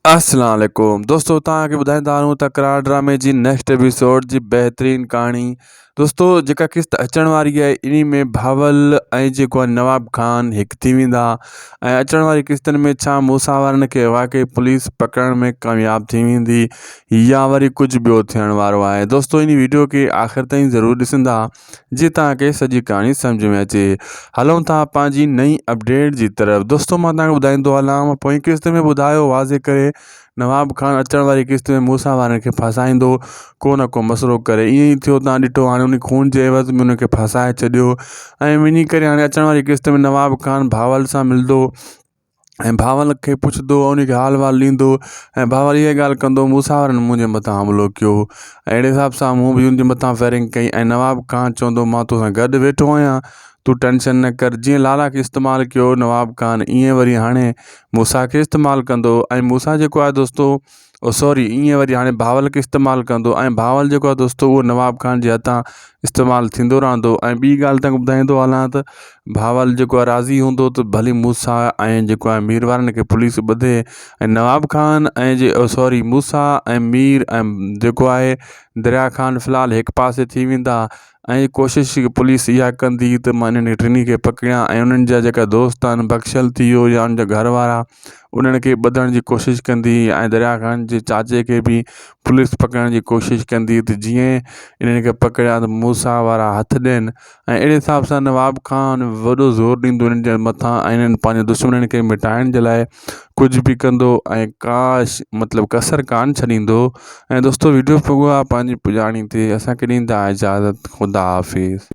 السلام عليڪم دوستو توهان کي ٻڌائيندا هلون تڪرار ڊرامي جي نيڪسٽ ايپيسوڊ جي بهترين ڪهاڻي دوستو جيڪا قسط اچڻ واري آهي انهي ۾ بهاول ۽ جيڪو آهي نواب خان هڪ ٿي ويندا ۽ اچڻ واري قسطن ۾ ڇا موسيٰ وارن کي واقعي پوليس پڪڙڻ ۾ ڪامياب ٿي ويندي يا وري ڪجهه ٻيو ٿيڻ وارو آهي دوستو انهي ويڊيو کي آخر تائين ضرور ڏسندا جي توهان کي سڄي ڪهاڻي سمجهه ۾ اچي. هلون ٿا پنهنجي نئين اپڊيٽ جي طرف دوستو مان توهان کي ٻڌائيندو هلان مان پوئين قسط ۾ ٻڌايو واضح ڪري نواب خان اچڻ واري قسط ۾ موسيٰ وارن کي ڦاسائيندو ڪو نه ڪو مسئلو ڪري ائين ئي ٿيو توهان ڏٺو هاڻي ان خون جي عيوض ۾ ان کي ڦاسائي ڇڏيو ۽ وڃي ڪري هاڻي اچڻ واري قسط ۾ نواب خان بهاول سان ملندو ۽ بهاول کي پڇندو ان کي حال احوال ڏيندو ۽ بهاول اها ڳالهه ڪندو موسيٰ وارن منهنجي مٿان حملو ڪيو اهڙي حساب سان مون به ان جي مٿان فائرنگ ڪئي ۽ نواب خان چوندو مان توسان گڏ ويٺو آهيان تون ٽينشن نه ڪر جيئن لالا کي استعمال ڪيو نواب خان ائين وري هاڻي موسيٰ کي استعمال ڪندو ۽ موسيٰ جيڪو آهي دوستو او سوري ائين وري هاڻي بهاول کي استعمال ڪندو ۽ بهاول جيڪو آهي دوستو اهو نواب خان جي هٿان استعمال ٿيندو رهندو ۽ ٻي ڳالهه تان ٻڌائيندو هلان ته بهاول جيڪو آهي راضي هوندو ته ڀلي موسيٰ ۽ جيڪو آهي مير وارن کي پوليس ٻڌي ۽ نواب خان ۽ جي او سوري موسيٰ ۽ مير ۽ جيڪو آهي دريا خان في الحال هڪ پاسي ٿي ويندا ۽ ڪوشش پوليس اها ڪندي ته مان انهن ٽنهي کي پڪڙيان ۽ انهن جا جيڪا دوست آهن بخشل ٿي ويو يا ان جا گهر وارا انهن کي ٻڌڻ جي ڪوشش ڪندي ۽ دريا خان جي چاچي کي به پوليس پڪڙڻ جي ڪوشش ڪندي ته جيئن انهن کي پڪڙيان ته موسيٰ وارا هٿ ڏين ۽ اهڙي حساب سان نواب خان وڏو زور ڏيندو انهن جي مٿان ۽ انهن پنهنجي دشمنن کي مٽائڻ جي لاء ڪجهه به ڪندو ۽ ڪاش مطلب ڪسر ڪانه ڇڏيندو ۽ دوستو ويڊيو پڳو آ پنهنجي پڄاڻي تي اسان کي ڏيندا اجازت خدا حافظ.